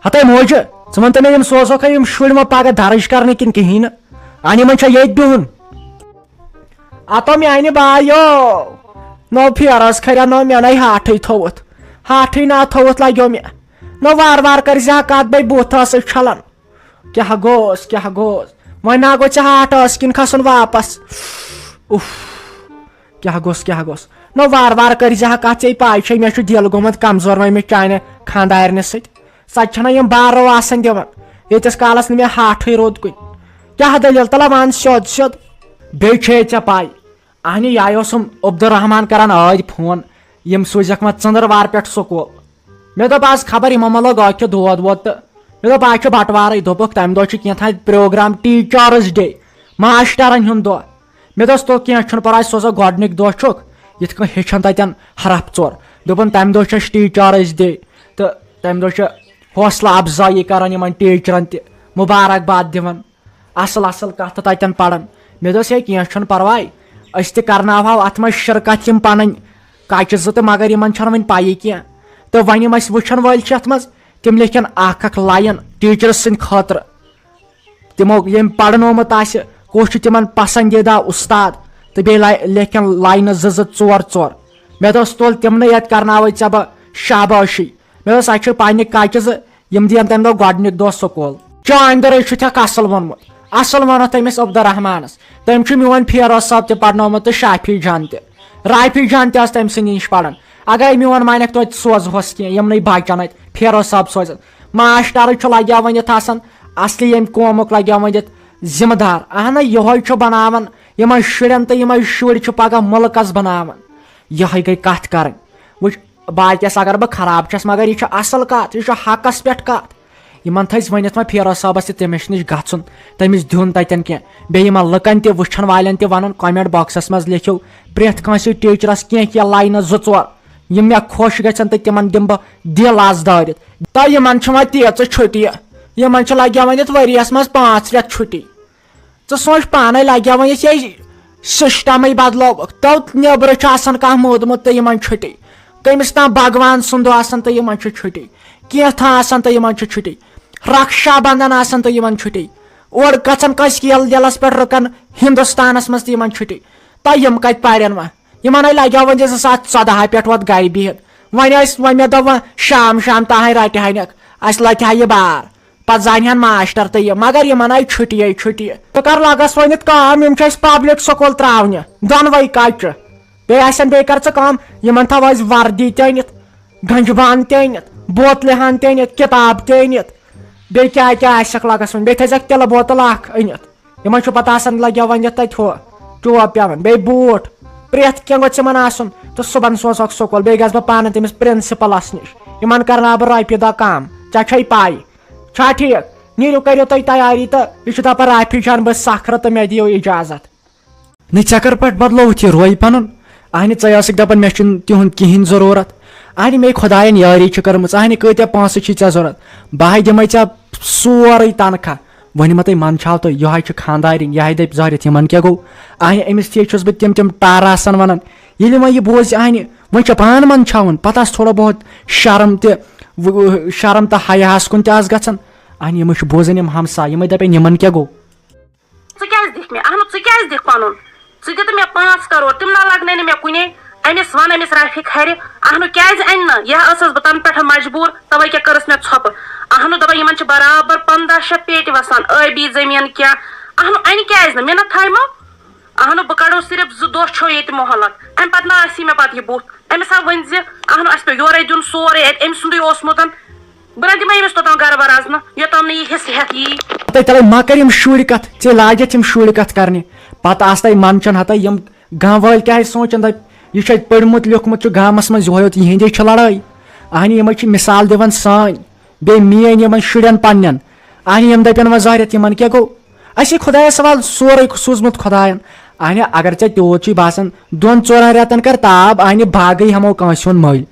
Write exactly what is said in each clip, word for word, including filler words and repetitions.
ہتے موجہِ، ژٕ وَن تہٕ مےٚ، یِم سوزہوکھا یِم شُرۍ وۄنۍ پگاہ درٕج کرنہٕ کِنہٕ کِہیٖنۍ نہٕ؟ اَنہِ یِمن چھا ییٚتہِ بِہُن؟ اَتو میانہِ بایو، نو پھیرس کھریا، نو مےٚ نَے ہاٹھٕے تھوٚوُتھ۔ ہاٹھٕے نا تھوٚوُتھ لگیو مےٚ۔ نو وار وار کٔرۍ زِ ہا کتھ، بے بُتھ ٲسٕے چھلان۔ کیٛاہ گوٚوس، کیٛاہ گوٚوس؟ وۄنۍ نا گوٚو ژےٚ ہاٹس کِنۍ کھسُن واپس؟ اُف، کیٛاہ گوٚوس، کیٛاہ گوٚوس؟ نو وار وار کٔرۍ زِ ہا کتھ، ژےٚ پاے چھے مےٚ چھُ دِل گوٚمُت کمزور وۄنۍ مےٚ چانہِ خاندارنہِ سۭتۍ۔ سۄ تہِ چھنہ یِم بارو آسان دِوان، ییٖتِس کالس نہٕ مےٚ ہاٹھٕے روٗد کُنہِ۔ کیٛاہ دٔلیٖل؟ تلہ وَن سیوٚد سیوٚد۔ بیٚیہِ چھے ژےٚ پاے، اہنہِ یہِ آیہِ اوسُم عبدالرحمان کران ٲدۍ فون، یِم سوٗزکھ وۄنۍ ژٔنٛدٕروار پٮ۪ٹھ سکوٗل۔ مےٚ دوٚپ، از خبر یِمو ما لوگ ٲکھِ دود وود تہٕ مےٚ دوٚپ، از چھُ بٹوارٕے۔ دوٚپُکھ، تمہِ دۄہ چھُ کینٛہہ تام پروگرام، ٹیٖچٲرٕس ڈے، ماسٹرن ہُنٛد دۄہ۔ مےٚ دوٚپُس، تو کینٛہہ چھُنہٕ پرواے، سوزو گۄڈٕنِکۍ دۄہ چھُکھ، یِتھ کٔنۍ ہیٚچھن تتٮ۪ن حرف ژور۔ دوٚپُن، تمہِ دۄہ چھُ اسہِ ٹیٖچٲرٕس ڈے تہٕ تمہِ دۄہ چھُ حوصلہٕ افزایی کران یِمن ٹیٖچرن تہِ، مُبارک باد دِوان۔ اصل اصل کتھٕ تتٮ۪ن پران۔ مےٚ دوٚپُس، ہے کینٛہہ چھُنہٕ پرواے، أسۍ تہِ کرناوہاو اتھ منٛز شرکت، یِم پنٕنۍ کچہِ زٕ تہٕ، مگر یِمن چھنہٕ وُنہِ پیی کینٛہہ۔ تہٕ وۄنۍ یِم اسہِ وٕچھن وٲلۍ چھِ اتھ منٛز، تِم لیکھن اکھ اکھ line ٹیٖچرٕ سٕنٛدِ خٲطرٕ۔ تِمو ییٚمۍ پرنومُت آسہِ، کُس چھُ تِمن پسندیدہ استاد، تہٕ بیٚیہِ لے-، لیکھن line زٕ زٕ ژور ژور۔ مےٚ دوٚپُس، تُل تِمنٕے یتھ کرناوے ژےٚ بہٕ شابٲشی۔ مےٚ دوٚپُس، اتہِ چھِ پننہِ کچہِ زٕ، یِم دِین تمہِ دۄہ گۄڈٕنیُک دۄہ سکوٗل۔ چٲنۍ دٔرے چھُ تھکھ اصل ووٚنمُت، اصل ووٚنُتھ تٔمِس عبدالرحمانس۔ تٔمۍ چھُ میون فیروز صٲب تہِ پرنومُت تہٕ شافی جان تہِ۔ رافی جان تہِ ٲس تٔمۍ سٕنٛدِ نِش پران۔ اگرے میون مانکھ توتہِ سوزہوس کینٛہہ، یِمنٕے بچن اتہِ فیروز صٲب سوزن۔ ماشٹرٕے چھُ لگیو ؤنِتھ آسان، اصلی ییٚمہِ قومُک لگیو ؤنِتھ ذمہٕ دار۔ اہنہ، یِہوے چھُ بناوان یِمن شُرٮ۪ن تہٕ یِمے شُرۍ چھِ پگاہ مُلکس بناوان۔ یِہوے گٔے کتھ کرٕنۍ۔ وٕچھ، باقیس اگر بہٕ خراب چھس، مگر یہِ چھُ اصل کتھ، یہِ چھُ حقس پٮ۪ٹھ کتھ۔ یِمن تھٲیزِ ؤنِتھ وۄنۍ فیروز صٲبس تہِ تٔمِس نِش گژھُن، تٔمِس دیُن تتٮ۪ن کینٛہہ۔ بیٚیہِ یِمن لُکن تہِ، وٕچھن والٮ۪ن تہِ ونُن، comment boxس منٛز لیکھِو پرٛٮ۪تھ کٲنٛسہِ ٹیٖچرس کینٛہہ کینٛہہ line زٕ ژور، یِم مےٚ خۄش گژھن تہٕ تِمن دِمہٕ بہٕ دِل از دٲرِتھ۔ تہٕ یِمن چھِ وۄنۍ تیٖژٕ چھُٹی، یِمن چھِ لگیمٕتۍ یتھ ؤریس منٛز پانٛژھ رٮ۪تھ چھُٹی۔ ژٕ سونٛچ پانے، لگیا وۄنۍ یہِ systemٕے بدلووُکھ۔ تو نیٚبرٕ چھُ آسان کانٛہہ موٗدمُت تہٕ یِمن چھُٹی، کٔمِس تام بھگوان سُنٛد دۄہ آسان تہٕ یِمن چھُ چھُٹی، کینٛہہ تام آسان تہٕ یِمن چھُ چھُٹی، رکشا بندھن آسان تہٕ یِمن چھُٹی، اورٕ گژھان کٲنٛسہِ کیل دِلس پٮ۪ٹھ رُکان ہندوستانس منٛز تہٕ یِمن چھُٹی۔ تہٕ یِم کتہِ پرن وۄنۍ؟ یِمن ہے لگیو وۄنۍ زٕ ساس ژۄدہے پٮ۪ٹھ وۄتھ گرِ بِہِتھ۔ وۄنۍ ٲسۍ، وۄنۍ مےٚ دوٚپ وۄنۍ شام شام تام رٹہِ ہا نکھ، اسہِ لٹہِ ہا یہِ بار۔ پتہٕ زانہِ ہن ماشٹر تہٕ یہِ، مگر یِمن آیہِ چھُٹیے چھُٹی۔ ژٕ کر لگس وۄنۍ یہِ کٲم، یِم چھِ اسہِ پبلک سکوٗل تراونہِ دۄنوے کچہِ۔ بیٚیہِ آسن، بیٚیہِ کر ژٕ کٲم، یِمن تھاو أسۍ وردی تہِ أنِتھ، گنجہِ بانہٕ تہِ أنِتھ، بوتلہِ ہن تہِ أنِتھ، کتاب تہِ أنِتھ، بیٚیہِ کیٛاہ کیٛاہ آسٮ۪کھ لگس وۄنۍ، بیٚیہِ تھٲیزٮ۪کھ تِلہٕ بوتل اکھ أنِتھ۔ یِمن چھُ پتہٕ آسان لگیا وۄنۍ یتھ تتہِ ہُہ ٹوپ پٮ۪وان، بیٚیہِ بوٗٹھ، پرٛٮ۪تھ کینٛہہ گوٚژھ یِمن آسُن۔ تہٕ صُبحن سوزہوکھ سکوٗل، بیٚیہِ گژھٕ بہٕ پانہٕ تٔمِس پرنسپلس نِش، یِمن کرناو بہٕ رۄپیہِ دہ کم۔ ژےٚ چھے پاے؟ چھا ٹھیٖک؟ نیٖرِو، کٔرِو تُہۍ تیاری تہٕ یہِ چھُ دپان رافی جان بہٕ سکھ رٕتہٕ، مےٚ دِیِو اجازت۔ نہ ژےٚ کر پٮ۪ٹھ بدلووُتھ یہِ روے پنُن؟ اہنہِ ژے ٲسٕکھ دپان مےٚ چھُنہٕ تِہُنٛد کِہینۍ ضروٗرت۔ اہنہِ مے خۄداین یٲری چھِ کٔرمٕژ، اہنہِ کۭتیاہ پونٛسہٕ چھی ژےٚ ضروٗرت؟ بہٕ ہاے دِمے ژےٚ سورُے تنخواہ۔ وۄنۍ ما تُہۍ منٛدچھاو تُہۍ، یِہوٚے چھُ خانٛدارِنۍ، یِہوٚے دَپہِ زہرِ تِمن کیٛاہ گوٚو؟ اہنہِ أمِس تھی چھُس بہٕ تِم تِم ٹارٕ آسان ونان۔ ییٚلہِ وۄنۍ یہِ بوزِ اہنہِ، وۄنۍ چھِ پان منٛدچھاوان، پتہٕ آسہٕ تھوڑا بہت شرم تہِ، و-، شرم تہٕ حیاہس کُن تہِ آسہٕ گژھان۔ اہنہِ یِمے چھِ بوزان یِم ہمساے، یِمے دپن یِمن کیٛاہ گوٚو؟ ژٕ کیٛازِ دِکھ مےٚ؟ اہنُو، ژٕ کیٛازِ دِکھ پنُن؟ ژٕ دِ تہٕ مےٚ پانٛژھ کرور، تِم نہ لگنے نہٕ مےٚ کُنے۔ أمِس وَن، أمِس رافی کھرِ، اہنُو کیٛازِ اَنہِ نہٕ؟ یہِ ہا ٲسٕس بہٕ تَنہٕ پٮ۪ٹھ مجبوٗر، تَوَے کیٛاہ کٔرٕس مےٚ ژھۄپہٕ۔ اہنُو دَپان، یِمَن چھِ برابر پنٛداہ شیٚتھ پیٹہِ وَسان، ٲبی زٔمیٖن کیٛاہ؟ اہنُو اَنہِ کیٛازِ نہٕ؟ مےٚ نہ تھایمو۔ اہنُو بہٕ کَڑو صرف زٕ دۄہ چھو ییٚتہِ مۄہلت، اَمہِ پَتہٕ نہ آسی مےٚ پَتہٕ یہِ بُتھ۔ أمِس ہا ؤنۍ زِ، اہنُو اَسہِ پیوٚو یورَے دیُن سورُے اَتہِ، أمۍ سُنٛدُے اوسمُت۔ بہٕ نہ دِمے أمِس توٚتام گرٕ وَرازنہٕ، یوٚتام نہٕ یہِ حِصہٕ ہٮ۪تھ یی۔ تہٕ تَلے مہ کر یِم شُرۍ کَتھ، ژےٚ لاگٮ۪تھ یِم شُرۍ کَتھ کرنہِ۔ پَتہٕ آسہٕ تَے منٛدچھان ہَتَے یِم گامہٕ وٲلۍ کیٛاہ آسہِ سونٛچان، دَپہِ، یہِ چھُ اَتہِ پوٚرمُت لیوٚکھمُت، چھُ گامَس منٛز یِہوٚے یوت، یِہِنٛدے چھِ لڑٲے۔ اَہنہِ یِمَے چھِ مِثال دِوان سٲنۍ، بیٚیہِ میٛٲنۍ یِمَن شُرٮ۪ن پنٛنٮ۪ن۔ اَہنہِ یِم دَپن وۄنۍ زہرٮ۪تھ یِمَن کیٛاہ گوٚو؟ اَسے خۄدایَس سوال سورُے سوٗزمُت خۄدایَن۔ اَہنہِ اگر ژےٚ تیوٗت چھُے باسان، دۄن ژورَن رٮ۪تَن کر تاب، اَہنہِ باغٕے ہٮ۪مو کٲنٛسہِ ہُنٛد مٔلۍ۔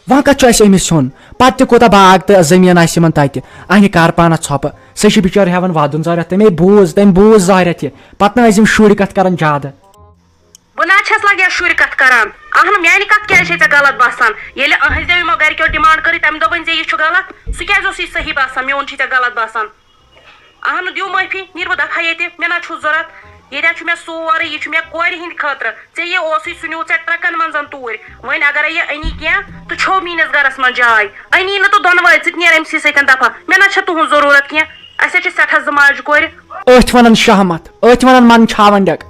وۄنۍ کَتھ چھُ اَسہِ أمِس ہیوٚن؟ پَتہٕ تہِ کوٗتاہ باغ تہٕ زٔمیٖن آسہِ یِمَن تَتہِ؟ اَہنہِ کر پانَس ژھۄپہٕ۔ سُہ چھُ بِچور ہٮ۪وان وَدُن زہرٮ۪تھ، تَمے بوٗز، تٔمۍ بوٗز زہرٮ۪تھ یہِ۔ پَتہٕ نہ ٲسۍ یِم شُرۍ کَتھ کران زیادٕ۔ بہٕ نہ چھَس لگیا شُرۍ کتھ کران۔ اہن، میانہِ کتھ کیازِ چھے ژےٚ غلط باسان؟ ییٚلہِ أہنٛزیو یِمو گرِکیو ڈِمانڈ کٔرٕے، تمہِ دۄہ ؤنۍ زِ یہِ چھُ غلط۔ سُہ کیازِ اوس یہِ صحیح باسان؟ میون چھُے ژےٚ غلط باسان؟ اہن، دِیِو معٲفی، نیٖر بہٕ دفعہ ییٚتہِ، مےٚ نہ چھُ ضوٚرتھ۔ ییٚتٮ۪ن چھُ مےٚ سورُے، یہِ چھُ مےٚ کورِ ہِنٛدِ خٲطرٕ۔ ژےٚ یہِ اوسُے، سُہ نیوٗ ژےٚ ٹرکن منٛز توٗرۍ۔ وۄنۍ اگرے یہِ أنی کینٛہہ، تہٕ چھو میٲنِس گرس منٛز جاے۔ أنی نہٕ تہٕ دۄنوے، ژٕ تہِ نیر أمۍ سٕے سۭتۍ دفعہ۔ مےٚ نہ چھےٚ تُہنٛز ضروٗرت کینٛہہ۔ اسہِ حظ چھِ سٮ۪ٹھاہ زٕ ماجہِ کورِ۔ أتھۍ ونان شہمت، أتھۍ ونان منٛدچھاوان ڈٮ۪ک۔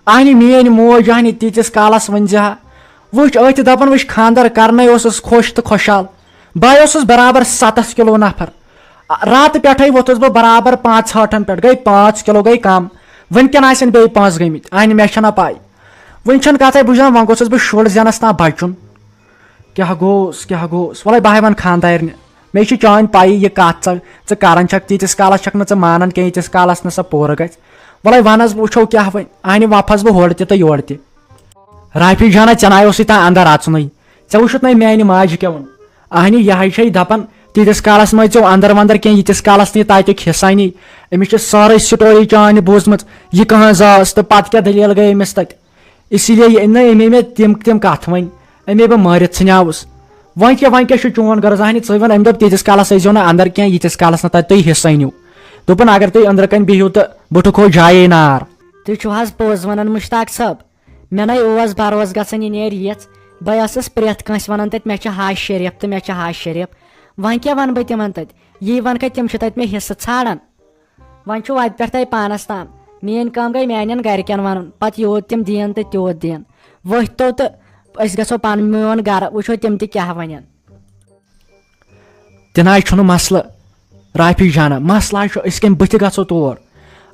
اہنہِ میٲنۍ موج، اہنہِ تیٖتِس کالس ؤنۍ زِ ہا۔ وٕچھ، أتھۍ دپان، وٕچھ، خانٛدر کرنے اوسُس خۄش تہٕ خۄشحال۔ بہٕ اوسُس برابر ستتھ کلو نفر۔ راتہٕ پٮ۪ٹھے ووٚتھُس بہٕ برابر پانٛژہٲٹھن پٮ۪ٹھ، گٔے پانٛژھ کلو گٔے کم۔ وٕنکٮ۪ن آسن بیٚیہِ پانٛژھ گٔمٕتۍ، اہنہِ مےٚ چھنہ پاے۔ وٕنہِ چھنہٕ کتھے بوزان، وۄنۍ گوٚژھُس بہٕ شُر زینس تام بچُن۔ کیٛاہ گوٚوس، کیٛاہ گوٚوس؟ وَلَے بہٕ ہاے وَنہٕ خانٛدارنہِ۔ مےٚ چھِ چٲنۍ پَیی یہِ کَتھ ژٕ، ژٕ کَران چھَکھ، تیٖتِس کالَس چھَکھ نہٕ ژٕ مانان کینٛہہ، ییٖتِس کالَس نہٕ سۄ پوٗرٕ گژھِ۔ وَلَے وَن حظ، وٕچھو کیٛاہ وۄنۍ۔ اَہنہِ وَپھ حظ بہٕ ہورٕ تہِ تہٕ یورٕ تہِ۔ رافی جانا، ژےٚ نَے اوسُے تام اَندَر اَژنُے۔ ژےٚ وٕچھُتھ نَے میٛانہِ ماجہِ کیٛاہ ووٚن؟ اَہنہِ یہِ ہَے چھَے دَپان، تیٖتِس کالَس مَہ ژیو اَندَر وَندَر کینٛہہ، ییٖتِس کالَس نہٕ یہِ تَتیُک حِصہٕ اَنی۔ أمِس چھِ سٲرٕے story چانہِ بوٗزمٕژ، یہِ کٕہٕنٛز ٲس تہٕ پَتہٕ کیٛاہ دٔلیٖل گٔے أمِس تَتہِ۔ اسی لیے یہِ أنۍ نہٕ أمۍ، أمۍ تِم، تِم کَتھ وۄنۍ، أمۍ ہے بہٕ مٲرِتھ ژھٕنیاوُس۔ وۄنۍ کیٛاہ، وۄنۍ کیٛاہ چھُ چون غرض؟ اہنہِ، ژٕے وَن، أمۍ دوٚپ، تیٖتِس کالَس ٲسۍزیو نہٕ اَندَر کینٛہہ، ییٖتِس کالَس نہٕ تَتہِ تُہۍ حِصہٕ أنِو۔ دوٚپُن، اگر تُہۍ أنٛدرٕ کَنۍ بِہِو تہٕ بہٕ ٹھُکہو جایے نار۔ تُہۍ چھِو حظ پوٚز وَنان، مُشتاق صٲب؟ مےٚ نَے اوس بروسہٕ گژھان یہِ نیرِ یِژھ۔ بہٕ ٲسٕس پرٛٮ۪تھ کٲنٛسہِ وَنان تَتہِ، مےٚ چھِ ہَش شریٖف تہٕ مےٚ چھِ ہَش شریٖف۔ وۄنۍ کیٛاہ وَنہٕ بہٕ تِمَن تَتہِ؟ یی وَنہٕ کَتہِ، تِم چھِ تَتہِ مےٚ حِصہٕ ژھانٛڈان۔ وۄنۍ چھُ وتہِ پٮ۪ٹھ تۄہہِ پانس تام۔ میٲنۍ کٲم گٔے میانٮ۪ن گرِکٮ۪ن ونُن، پتہٕ یوٗت تِم دِین تہٕ تیوٗت دِین۔ ؤتھۍ تو تہٕ أسۍ گژھو پنُن میون گرٕ، وٕچھو تِم تہِ کیٛاہ ونن۔ تہِ نہ حظ چھُنہٕ مسلہٕ، رافی جانہ، مسلہٕ حظ چھُ، أسۍ کمہِ بٕتھِ گژھو تور؟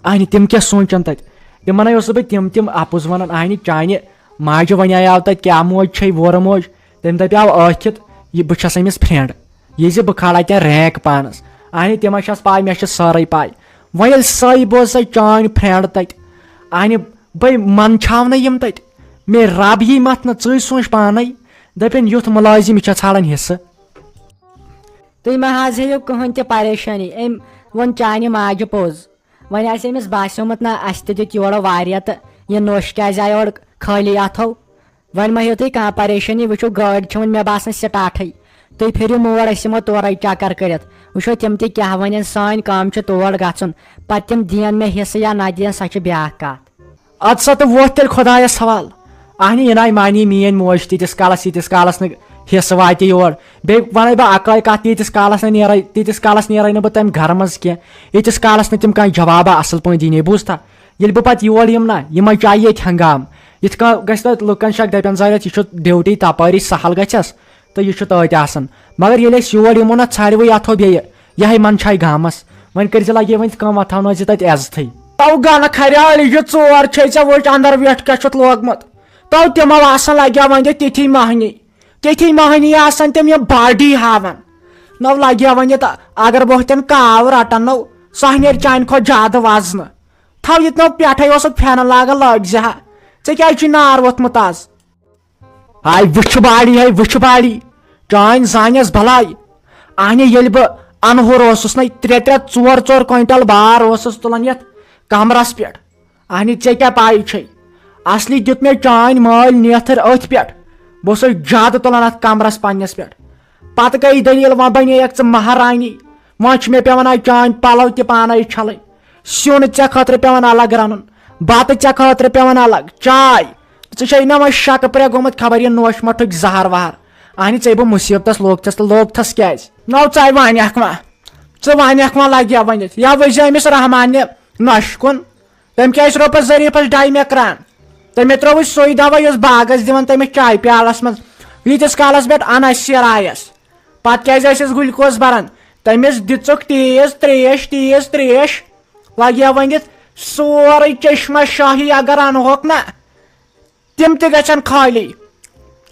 اہنہِ، تِم کیٛاہ سونٛچن تتہِ؟ تِمن حظ اوسُس بہٕ تِم تِم اپُز ونان، اہنہِ چانہِ ماجہِ ونے آو تتہِ، کیٛاہ موج چھے وورٕ موج؟ تٔمۍ دپیاو ٲکھِتھ، یہِ بہٕ چھس أمِس friend، یہِ زِ بہٕ کھالہٕ اتٮ۪ن rank پانس۔ اہنہِ، تِمن چھس پاے، مےٚ چھِ سٲرٕے پاے۔ وۄنۍ ییٚلہِ سۄے بوز سۄ چٲنۍ friend تتہِ، اہنہِ، بے منٛدچھاونہٕ یِم تتہِ۔ مے رب یی متھ نہٕ، ژٕے سونٛچ پانے۔ دپن یُتھ مُلٲزم، یہِ چھا ژھانڈان حصہٕ؟ تُہۍ مہ حظ ہیٚیِو کٕہٕنۍ تہِ پریشٲنی، أمۍ ووٚن چانہِ ماجہِ پوٚز۔ وۄنۍ آسہِ أمِس باسیومُت، نہ، اسہِ تہِ دیُت یورٕ واریاہ تہٕ یہِ نوٚش کیازِ آیہِ اورٕ خٲلی اتھو؟ وۄنۍ مہ ہیٚیِو تُہۍ کانٛہہ پریشٲنی، وٕچھِو، گٲڑۍ چھِ وۄنۍ، مےٚ باسان، startٕے۔ تُہۍ پھِرِو مور، أسۍ یِمو تورے چکر کٔرِتھ، وٕچھو تِم تہِ کیٛاہ ونن۔ سٲنۍ کٲم چھِ تور گژھُن، پتہٕ تِم دِین مےٚ حصہٕ یا نہ دِین، سۄ چھِ بیٛاکھ کتھ۔ اد سا تہٕ ووتھ تیٚلہِ خۄدایس حوالہٕ۔ اہنہِ، یہِ ناے مانی میٲنۍ موج تیٖتِس کالس، ییٖتِس کالس نہٕ حصہٕ واتہِ یور۔ بیٚیہِ ونَے بہٕ اکٲے کتھ، تیٖتِس کالس نہٕ نیرے، تیٖتِس کالس نیرے نہٕ بہٕ تمہِ گرٕ منٛز کینٛہہ، ییٖتِس کالس نہٕ تِم کانٛہہ جوابا اصل پٲٹھۍ دِنی، بوٗزتھا؟ ییٚلہِ بہٕ پتہٕ یور یِم نا، یِمے چاہہِ ییٚتہِ ہنگام۔ یِتھ کٔنۍ گژھِ تتہِ لُکن شک، دپن، ظٲہرت، یہِ چھُ duty تپٲری سہل گژھٮ۪س تہٕ یہِ چھُ تتہِ آسان۔ مگر ییٚلہِ أسۍ یور یِمو نا، ژھارِ وۄنۍ اتھو بیٚیہِ۔ یِہے منٛدچھایہِ گامس۔ وۄنۍ کٔرۍ زِ لگے وۄنۍ کٲم، اتھ تھاونٲوۍ زِ تتہِ عزتھٕے۔ تو گنہٕ کھریالہِ، یہِ ژور چھے ژےٚ وٕچھ اندر ویٹھ کیٛاہ چھُتھ لوگمُت۔ تو تِمو آسان لگیا وۄنۍ تِتھی مۄہنی، تِتھی مۄہنی آسان تِم، یِم body ہاوان۔ نو لگیا وۄنۍ یہِ تہٕ اگر بہٕ ہُتٮ۪ن کاو رٹن نو، سۄ نیرِ چانہِ کھۄتہٕ زیادٕ وزنہٕ۔ تھاو یہِ تہِ نو پٮ۪ٹھے اوسُکھ پھٮ۪رن لاگان، لٲگۍ زِ ہا۔ ژےٚ کیٛازِ چھُے نار ووٚتھمُت از؟ ہاے وٕچھِ باڑی، ہاے وٕچھِ باڑی، چٲنۍ زانٮ۪س بلاے۔ اہنہِ، ییٚلہِ بہٕ انہُر اوسُس نے، ترٛےٚ ترٛےٚ ژور ژور کوینٹل بار اوسُس تُلان یتھ کمرس پٮ۪ٹھ۔ اہنہِ، ژےٚ کیٛاہ پاے چھے؟ اصلی دیُت مےٚ چٲنۍ مٲلۍ نیتھٕر أتھۍ پٮ۪ٹھ۔ بہٕ اوسُس زیادٕ تُلان اتھ کمرس پننس پٮ۪ٹھ۔ پتہٕ گٔے دٔلیٖل، وۄنۍ بنے یکھ ژٕ مہرانی۔ وۄنۍ چھِ مےٚ پٮ۪وان آز چانۍ پلو تہِ پانے چھلٕنۍ، سیُن ژےٚ خٲطرٕ پٮ۪وان الگ رنُن، بتہٕ ژےٚ خٲطرٕ پٮ۪وان الگ، چاے۔ ژٕ چھے نہ وۄنۍ شکہٕ پرے گوٚمُت، خبر یہِ نوش مۄٹھُک زہر وہر۔ اہنہِ، ژے بہٕ مصیبتس لوگتھس تہٕ لوگتھس کیازِ؟ نو ژاے وانیکھ ما، ژٕ وانیکھ ما لگیا ونِتھ، یا ؤزۍ أمِس رحمان نہِ نۄشہِ کُن۔ تٔمۍ کیازِ روٚپس ظریفس ڈاے مےٚ کران؟ تٔمۍ ترٲوٕس سُے دوا یُس باغس دِوان تٔمِس چاے پیالس منٛز، ییٖتِس کالس پٮ۪ٹھ اناسیر آیس۔ پتہٕ کیازِ ٲسِس گلوکوز بران؟ تٔمِس دِژٕکھ تیز تریش، تیز تریش۔ لگیا ؤنِتھ، سورُے چشمہ شاہی اگر انہوکھ نہ، تِم تہِ گژھن خٲلی۔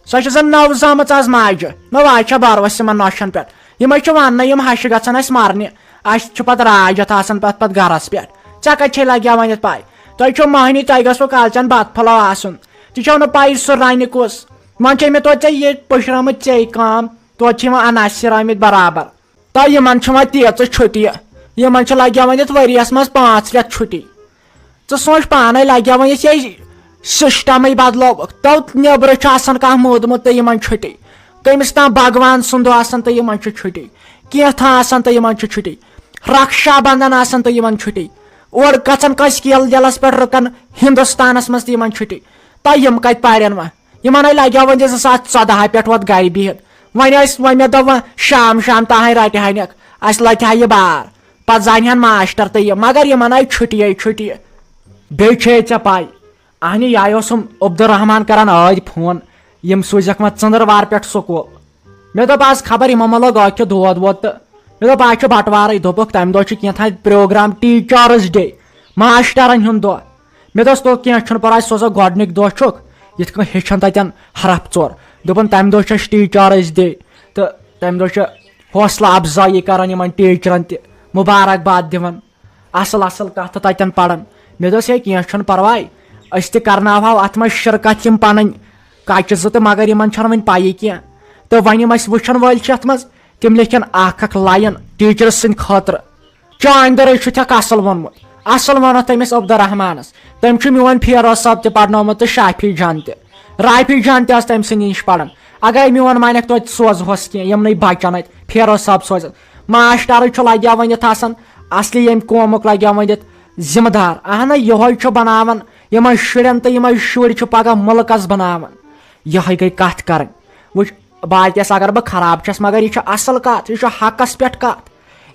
سۄ چھِ زن نٔو زامٕژ از ماجہِ۔ نو، آز چھا بھروسہٕ یِمن نۄشن پٮ۪ٹھ؟ یِمے چھِ وننہٕ، یِم ہشہِ گژھن اسہِ مرنہِ۔ اسہِ چھُ پتہٕ راج اتھ آسان پتہٕ، پتہٕ گرس پٮ۪ٹھ۔ ژےٚ کتہِ چھے لگیا ؤنِتھ پاے؟ تۄہہِ چھو مۄہنی، تۄہہِ گژھوٕ کالچن بتہٕ پھوٚلہ آسُن۔ ژٕ چھو نہٕ پاے سُہ رنہِ کُس۔ وۄنۍ چھے مےٚ توتہِ ژےٚ یہِ پٔشرٲمٕژ ژے کٲم۔ توتہِ چھِ یِوان عناصر آمٕتۍ برابر۔ تہٕ یِمن چھِ وۄنۍ تیٖژٕ چھُٹی، یِمن چھِ لگیا وۄنۍ یتھ ؤریس منٛز پانٛژھ رٮ۪تھ چھُٹی۔ ژٕ سونٛچ پانے، لگیا وۄنۍ یتھ یہِ سسٹمٕے بدلووُکھ۔ تو نیبرٕ چھُ آسان کانٛہہ موٗدمُت تہٕ یِمن چھُٹی، کٔمِس تام بھگوان سُنٛد دۄہ آسان تہٕ یِمن چھُ چھُٹی، کینٛہہ تھا آسان تہٕ یِمن چھُ چھُٹی، رکشا بندھن آسان تہٕ یِمن چھُٹی، اورٕ گژھن کٲنٛسہِ کیل جلس پٮ۪ٹھ رُکن ہندوستانس منٛز تہٕ یِمن چھُٹی۔ تہٕ یِم کتہِ پرن وۄنۍ؟ یِمن ہے لگیو وۄنۍ زِ زٕ ساس ژۄدہ پٮ۪ٹھ وۄنۍ گرِ بِہِتھ۔ وۄنۍ ٲسۍ، وۄنۍ مےٚ دوٚپ وۄنۍ شام شام تام رٹہِ ہا نکھ، اسہِ لٹہِ ہا یہِ بار، پتہٕ زانہِ ہن ماسٹر تہٕ یہِ، مگر یِمن آیہِ چھُٹیے چھُٹی۔ بیٚیہِ چھے ژےٚ پاے، اہنہِ یہِ اوسُم عبدالرحمان کران ٲدۍ فون، یِم سوٗزکھ وۄنۍ ژٔنٛدٕروار پٮ۪ٹھ سکوٗل۔ مےٚ دوٚپ، از خبر یِمو ما لوگ ٲکھِ دود وود تہٕ مےٚ دوٚپ، از چھُ بٹوارٕے۔ دوٚپُکھ، تمہِ دۄہ چھُ کینٛہہ تام پروگرام، ٹیچٲرٕس ڈے، ماسٹرن ہُنٛد دۄہ۔ مےٚ دوٚپُس، تو کینٛہہ چھُنہٕ پرواے، سوزو گۄڈٕنِکۍ دۄہ چھُکھ، یِتھ کٔنۍ ہیٚچھن تتٮ۪ن حرف ژور۔ دوٚپُن، تمہِ دۄہ چھُ اسہِ ٹیچٲرٕس ڈے، تہٕ تمہِ دۄہ چھُ حوصلہٕ افزٲیی کران یِمن ٹیچرن تہِ، مبارکباد دِوان۔ اصل اصل کتھٕ تتٮ۪ن پران۔ مےٚ دوٚپُس، ہے، کینٛہہ چھُنہٕ پرواے، أسۍ تہِ کرناوہاو اتھ منٛز شرکت، یِم پنٕنۍ کچہِ زٕ تہٕ، مگر یِمن چھنہٕ وۄنۍ پیی کینٛہہ۔ تہٕ وۄنۍ یِم اسہِ وٕچھن وٲلۍ چھِ اتھ منٛز، تِم لیکھن اکھ اکھ لائن ٹیچرس سٕنٛدِ خٲطرٕ۔ چٲنۍ دٔرٕے چھُتھکھ اصل ووٚنمُت، اصل ووٚنتھ تٔمِس عبدالرحمانس۔ تٔمۍ چھُ میون فیروز صٲب تہِ پرنومُت تہٕ شافی جان تہِ، رافی جان تہِ ٲس تٔمۍ سٕنٛدِ نِش پران۔ اگرے میون مانکھ توتہِ سوزہوس کینٛہہ، یِمنٕے بچن اتہِ فیروز صٲب سوزن۔ ماسٹرٕے چھُ لگیا ؤنِتھ آسان، اصلی ییٚمہِ قومُک لگیا ؤنِتھ ذمہٕ دار۔ اہن، یِہوے چھُ بناوان یِمن شُرٮ۪ن تہٕ یِمے شُرۍ چھِ پگاہ مُلکس بناوان۔ یِہوے گٔے کتھ کرٕنۍ۔ وٕچھ، باقیس اگر بہٕ خراب چھس، مگر یہِ چھُ اصل کتھ، یہِ چھُ حقس پٮ۪ٹھ کتھ۔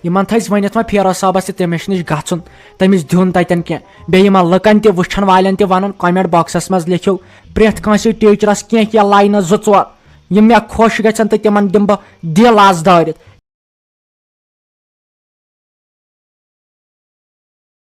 یِمن تھٲوۍ زِ ؤنِتھ وۄنۍ فیروز صٲبس تہِ، تٔمِس نِش گژھُن، تٔمِس دیُن تتٮ۪ن کینٛہہ۔ بیٚیہِ یِمن لُکن تہِ، وٕچھن والٮ۪ن تہِ ونُن، comment boxس منٛز لیکھِو پرٛٮ۪تھ کٲنٛسہِ ٹیچرس کینٛہہ کینٛہہ لینہٕ زٕ ژور، یِم مےٚ خۄش گژھن تہٕ تِمن دِمہٕ بہٕ دِل آز دٲرِتھ۔